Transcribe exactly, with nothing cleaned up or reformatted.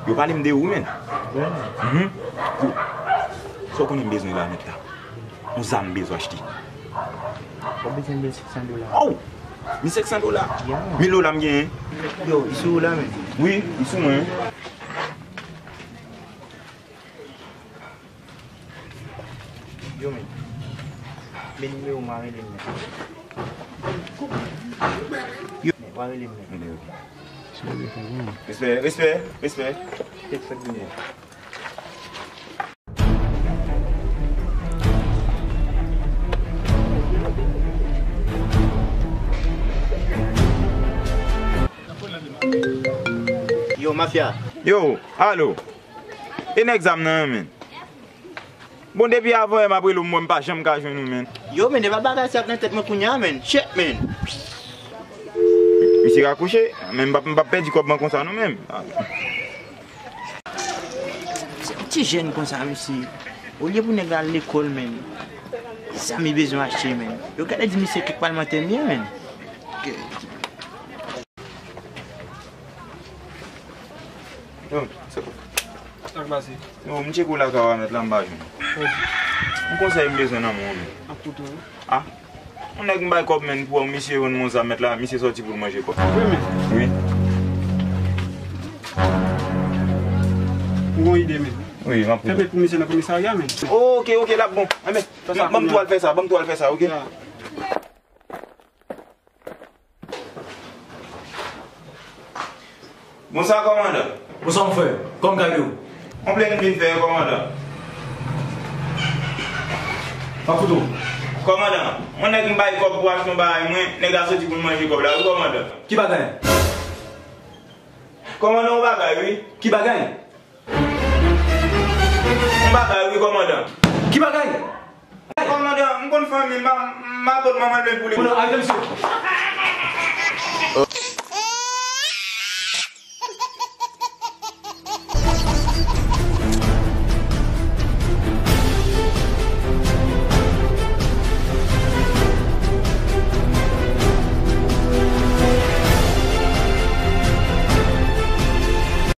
Yo pale m de ou, menn. Mhm. Yo. Sa w konnen m bezwen la, mèt la? Yon zam m bezwen achte. Ou bezwen de senk san dola? Oh! Mil senk san dola? Ya. Mil dola m genyen. Yo, li sou ou la, menn? Wi, li sou mwen. Yo, men. Men nimewo m a rele m, men. Yo, men, w a rele m, men. Ok, ok. Respè, respè, respè. Tèt fèt vini. Yo, mafya. Yo, alo. E nèg zam nan an, menn? Bon, depi avan yè m ap rele w, m wè m pa janm ka jwenn ou, menn. Yo, menn, e pa bagay sa k nan tèt mwen kounye a, menn. Shit, menn. Misye rakwoche, men m p ap, m p ap pèdi kòb mwen konsa non, menn. Se yon ti jèn konsa, misye. Olye pou nèg la al lekòl, menn, zam li bezwen achte, menn. Yo genlè di misye kèk palmantè m ye, menn. Yo, sa k pase? Yo, m tcheke w lakay w a, mèt la, m pa jwenn ou. Yon konsèy m bezwen nan men w, menn. Ap koute w. Ah? Yon nèg m bay kòb, menn, pou misye vann mwen zam, mèt la, misye sòti pou l manje kòb. Wi, menn. Wi. M gon ide, menn. Wi, m ap koute. Fè pèt pou misye nan komisarya, menn. Oke, oke, l ap bon. Enben, ban m tou al fè sa, ban m tou al fè sa, oke? Ya. Bonswa, kòmandan. Bonswa, mon frè. Kòman m ka ede w? Yon plent m vin fè, kòmandan. Pa fout ou. Kòmandan, yon nèg m bay kòb pou achte yon bagay mwen, nèg la soti pou l manje kòb la, wi, kòmandan. Ki bagay? Kòmandan, yon bagay, wi. Ki bagay? Yon bagay, wi, kòmandan. Ki bagay? Kòmandan, m konn fanmi m, m, m ap pot manman l pou li. Kòmandan, arete misye.